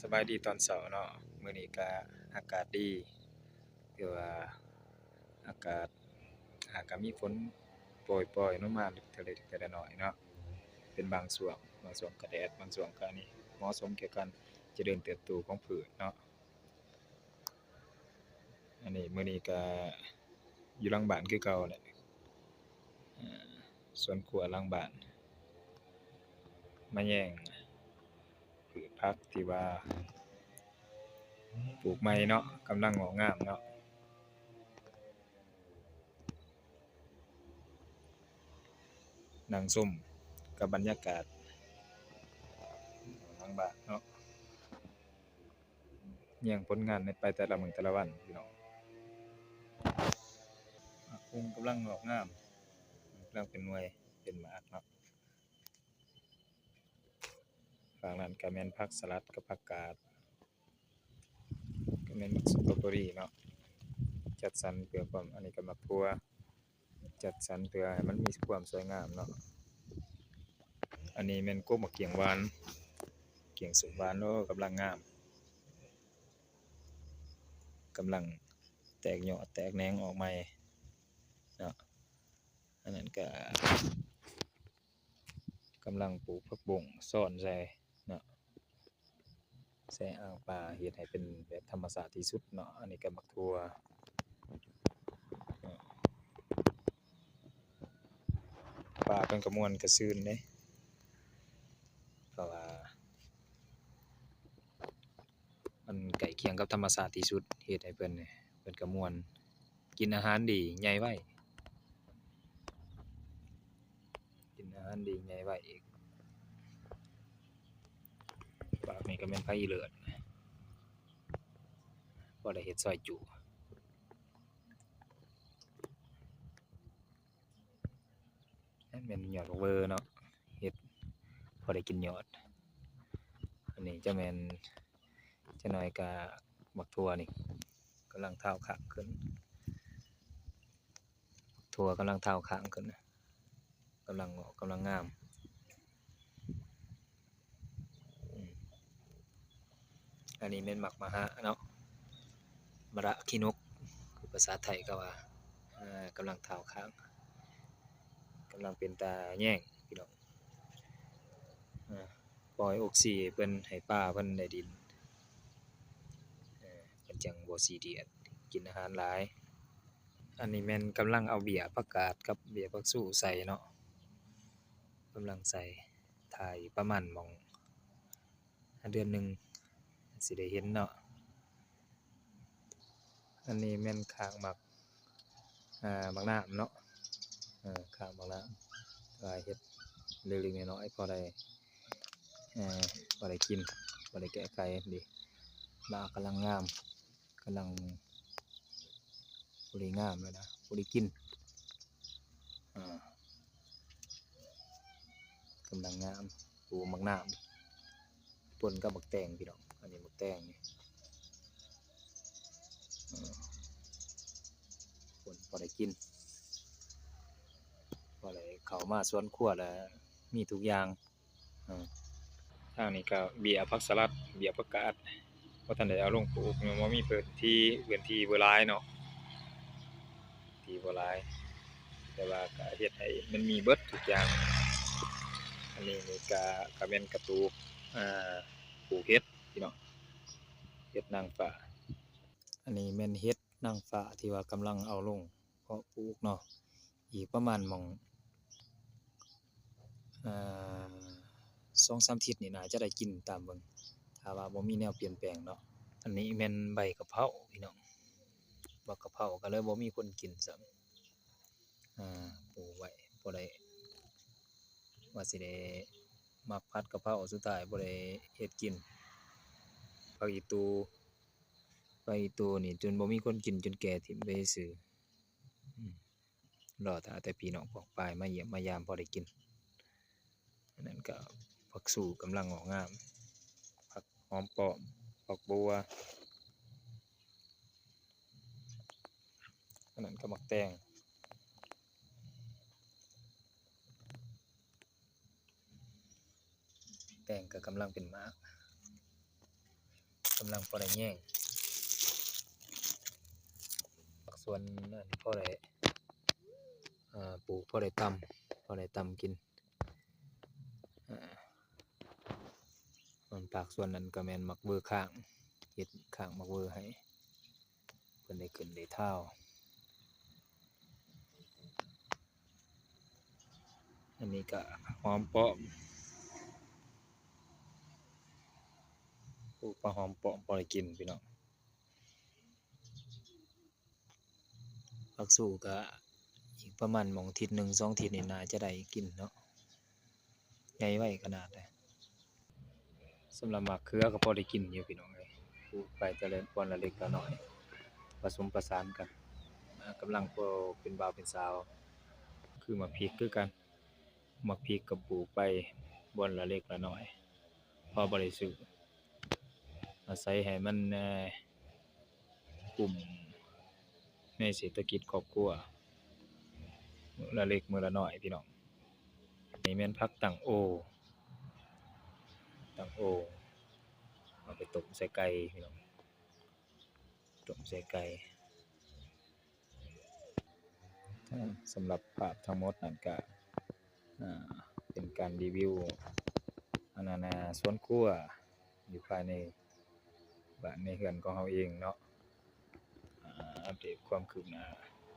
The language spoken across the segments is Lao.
ສະບາຍດີຕອນເຊົ້າເນາະ, ມື້ນີ້ກະອາກາດດີ ແຕ່ວ່າອາກາດຫາກະມີຝົນປ່ອຍໆລົງມາເທື່ອເລັກເທື່ອນ້ອຍເນາະ, ເປັນບາງຊ່ວງ, ບາງຊ່ວງກະແດດ, ບາງຊ່ວງກະນີ້ ເໝາະສົມແກ່ການຈະເລີນເຕີບໂຕຂອງພືດເນາະ. ອັນນີ້ ມື້ນີ້ກະຢູ່ຫຼັງບ້ານຄືເກົ່າແຫຼະ, ເອີ ສວນຄົວຫຼັງບ້ານ ມາແຍງພືດຜັກທີ່ວ່າປູກໃໝ່ເນາະ, ກຳລັງງອກງາມເນາະ. ນັ່ງຊົມກັບບັນຍາກາດຫຼັງບ້ານເນາະ. ແຍງຜົນງານໃນ ໄປແຕ່ລະມື້ແຕ່ລະວັນພີ່ນ້ອງ. ຜັກບຸ້ງກຳລັງອອກງາມ, ກຳລັງເປັນໜ່ວຍເປັນໝາກເນາະ. ຝັ່ງນັ້ນກະແມ່ນຜັກສະຫຼັດກັບຜັກກາດ, ກະແມ່ນໝາກສະຕໍເບີຣີເນາະ. ຈັດສັນເພື່ອຄວາມ, ອັນນີ້ກະໝາກຖົ່ວ. ຈັດສັນເພື່ອໃຫ້ມັນມີຄວາມສວຍງາມເນາະ. ອັນນີ້ແມ່ນກົກໝາກກ້ຽງຫວານ, ກ້ຽງສົ້ມຫວານ, ໂອ້ ກຳລັງງາມ, ກຳລັງແຕກຍອດແຕກແໜງອອກໃໝ່ເນາະ. ອັນນັ້ນກະກຳລັງປູກຜັກບົ້ງຊ້ອນໃສ່ເນາະ. ໃສ່ອ່າງປາ ເຮັດໃຫ້ເປັນແບບທຳມະຊາດທີ່ສຸດເນາະ. ອັນນີ້ກະໝາກຖົ່ວ, ປາເພິ່ນກະມ່ວນກະຊື່ນເດ້, ເພາະວ່າມັນໃກ້ຄຽງກັບທຳມະຊາດທີ່ສຸດ, ເຮັດໃຫ້ເພິ່ນ, ເພິ່ນກະມ່ວນ. ກິນອາຫານດີ ໃຫຍ່ໄວ, ກິນອາຫານດີ ໃຫຍ່ໄວອີກ. ປາກນີ້ກະແມ່ນຜັກອີເລີດ, ພໍໄດ້ເຮັດຊອຍຈຸ. ແມ່ນຍອດບັກເວີເນາະ, ເຮັດພໍໄດ້ກິນຍອດ. ອັນນີ້ຈະແມ່ນ ຈັກໜ້ອຍກະໝາກຖົ່ວນີ້ກຳລັງທ້າວຄ້າງຂຶ້ນ, ຖົ່ວກຳລັງທ້າວຄ້າງຂຶ້ນ, ກຳລັງອອກ ກຳລັງງາມ. ອືມ ອັນນີ້ແມ່ນໝາກມະຫາເນາະ, ມະລະຂີ້ນົກ ຄືພາສາໄທເຂົາວ່າ, ເອີ ກຳລັງທ້າວຄ້າງ, ກຳລັງເປັນຕາແຍງພີ່ນ້ອງ. ເອີ ປ່ອຍອົກຊີໃຫ້ເພິ່ນ ໃຫ້ປາເພິ່ນໄດ້ດິນ, ເອີ ເພິ່ນຈັ່ງບໍ່ຊີຣຽສ ກິນອາຫານຫຼາຍ. ອັນນີ້ແມ່ນກຳລັງເອົາເບ້ຍຜັກກາດກັບເບ້ຍຜັກຊູໃສ່ເນາະ, ກຳລັງໃສ່ ຖ້າອີກປະມານໝ່ອງເດືອນໜຶ່ງຊິໄດ້ເຫັນເນາະ. ອັນນີ້ແມ່ນຄາກໝາກ ອ່າ ໝາກນ້ຳເນາະ, ເອີ ຄາກໝາກນ້ຳ ວ່າເຮັດເລັກໆນ້ອຍໆ ພໍໄດ້ ເອີ ພໍໄດ້ກິນ ພໍໄດ້ແກ້ໄຂ. ນີ້ ໝາກກຳລັງງາມ ກຳລັງພໍດີງາມແລ້ວນະ ພໍດີກິນ ອ່າ ກຳລັງງາມ. ໂອ້ ໝາກນ້ຳ ປົນກັບໝາກແຕງພີ່ນ້ອງ, ອັນນີ້ໝາກແຕງນີ້ ເອີ ປົນພໍໄດ້ກິນ, ພໍໄດ້ເຂົ້າມາສວນຄົວແລ້ວມີທຸກຢ່າງ. ເອີ ທາງນີ້ກະເບ້ຍຜັກສະຫຼັດ ເບ້ຍຜັກກາດ ບໍ່ທັນໄດ້ເອົາລົງປູກ ຍັງບໍ່ມີພື້ນທີ່ ພື້ນທີ່ບໍ່ຫຼາຍເນາະ ທີ່ບໍ່ຫຼາຍ ແຕ່ວ່າກະເຮັດໃຫ້ມັນມີເບິດທຸກຢ່າງ. ອັນນີ້ນີ້ກະ ກະແມ່ນກະປູກ ອ່າ ປູກເຫັດພີ່ນ້ອງ ເຫັດນາງຟ້າ. ອັນນີ້ແມ່ນເຫັດນາງຟ້າທີ່ວ່າກຳລັງເອົາລົງເພາະປູກເນາະ, ອີກປະມານໝ່ອງ ເອີ ສອງສາມທິດນີ້ໜ້າຈະໄດ້ກິນຕາມເບິ່ງ ຖ້າວ່າບໍ່ມີແນວປ່ຽນແປງເນາະ. ອັນນີ້ແມ່ນໃບກະເພົາພີ່ນ້ອງ, ບັກກະເພົາກະເລີຍບໍ່ມີຄົນກິນຊ້ຳ, ອ່າ ປູກໄວ້ພໍໄດ້ ວ່າຊິໄດ້ໝັກຜັດກະເພົາ ສຸດທ້າຍບໍ່ໄດ້ເຮັດກິນ. ຜັກອີຕູ ຜັກອີຕູນີ້ຈົນບໍ່ມີຄົນກິນ ຈົນແກ່ຖິ້ມໄປຊື່. ອືມ ລໍຖ້າແຕ່ພີ່ນ້ອງປ້ອງປາຍມາຢ້ຽມມາຢາມພໍໄດ້ກິນ. ອັນນັ້ນກະຜັກຊູກຳລັງງອກງາມ, ຜັກຫອມປ້ອມ, ຜັກບົວ, ອັນນັ້ນກະໝາກແຕງ. ແຕງກະກຳລັງເປັນໝາກ. ລັງພໍໄດ້ແຍງ ຜັກສວນນັ້ນພໍໄດ້ ອ່າ ປູກພໍໄດ້ຕຳ ພໍໄດ້ຕຳກິນ ອ່າ ສ່ວນພາກສ່ວນນັ້ນກໍແມ່ນໝາກເວີຄ້າງ ເຮັດຄ້າງໝາກເວີໃຫ້ ເພິ່ນໄດ້ຂຶ້ນໄດ້ທາວ. ອັນນີ້ກະຫອມປ້ອມ ປູກຜັກຫອມປ້ອມພໍໄດ້ກິນພີ່ນ້ອງ. ຜັກຊູກະອີກປະມານໝ່ອງທິດໜຶ່ງສອງທິດນີ້ໜ້າຈະໄດ້ກິນເນາະ ໃຫຍ່ໄວຂະໜາດໃດ. ສຳລັບໝາກເຂືອກໍພໍໄດ້ກິນຢູ່ພີ່ນ້ອງເອີຍ ປູກໄປແຕ່ລະບ່ອນລະເລັກລະນ້ອຍ ປະສົມປະສານກັນ ອ່າ ກຳລັງພໍເປັນບ່າວເປັນສາວ. ຄືໝາກພິກຄືກັນ ໝາກພິກກໍປູກໄປບ່ອນລະເລັກລະນ້ອຍ ພໍບໍ່ໄດ້ຊື້ ອາໄສໃຫ້ມັນ ເອີ ກຸ້ມໃນເສດຖະກິດຄອບຄົວ ມື້ລະເລັກມື້ລະນ້ອຍພີ່ນ້ອງ. ນີ້ແມ່ນຜັກຕັງໂອ ຕັງໂອ ເອົາໄປຕົ້ມໃສ່ໄກ່ພີ່ນ້ອງ ຕົ້ມໃສ່ໄກ່. ສຳລັບພາບທັງໝົດນັ້ນກະ ອ່າ ເປັນການຣີວິວ ອັນນັ້ນນະ ສວນຄົວຢູ່ພາຍໃນບ້ານໃນເຮືອນຂອງເຮົາເອງເນາະ ອ່າ ອັບເດດຄວາມຄືບໜ້າ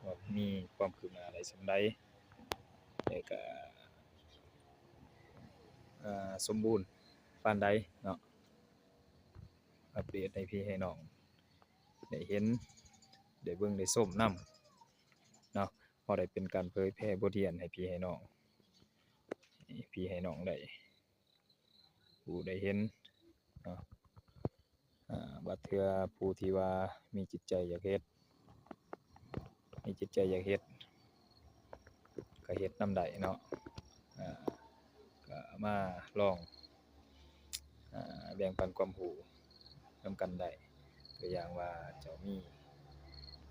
ວ່າມີຄວາມຄືບໜ້າໄດ້ສ່ຳໃດ ແລ້ວກະ ອ່າ ສົມບູນປານໃດເນາະ ອັບເດດໃຫ້ພີ່ໃຫ້ນ້ອງ ໄດ້ເຫັນ ໄດ້ເບິ່ງ ໄດ້ຊົມນຳເນາະ ພໍໄດ້ເປັນການເຜີຍແຜ່ບົດຮຽນໃຫ້ພີ່ໃຫ້ນ້ອງ ໃຫ້ພີ່ໃຫ້ນ້ອງໄດ້ຮູ້ໄດ້ເຫັນເນາະ. ອາ ບາດເທື່ອຜູ້ທີ່ວ່າມີຈິດໃຈຢາກເຮັດ ມີຈິດໃຈຢາກເຮັດ ກະເຮັດນຳໄດ້ເນາະ ອາ ກະມາລອງ ອາ ແບ່ງປັນຄວາມຮູ້ນຳກັນໄດ້ ຕົວຢ່າງວ່າເຈົ້າມີ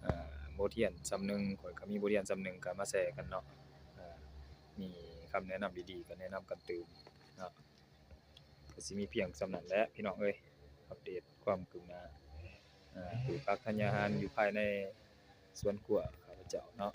ອາ ບົດຮຽນສ່ຳໜຶ່ງ ຂ້ອຍກະມີບົດຮຽນສ່ຳໜຶ່ງ ກະມາແຊກັນເນາະ ອາ ມີຄຳແນະນຳດີໆ ກະແນະນຳກັນຕື່ມເນາະ. ກະຊິມີພຽງສ່ຳນັ້ນແຫຼະພີ່ນ້ອງເອີຍ ອັບເດດຄວາມຄືບໜ້າ ອາ ປູກຜັກທານຍາຫານຢູ່ພາຍໃນສວນຄົວຂ້າພະເຈົ້າເນາະ.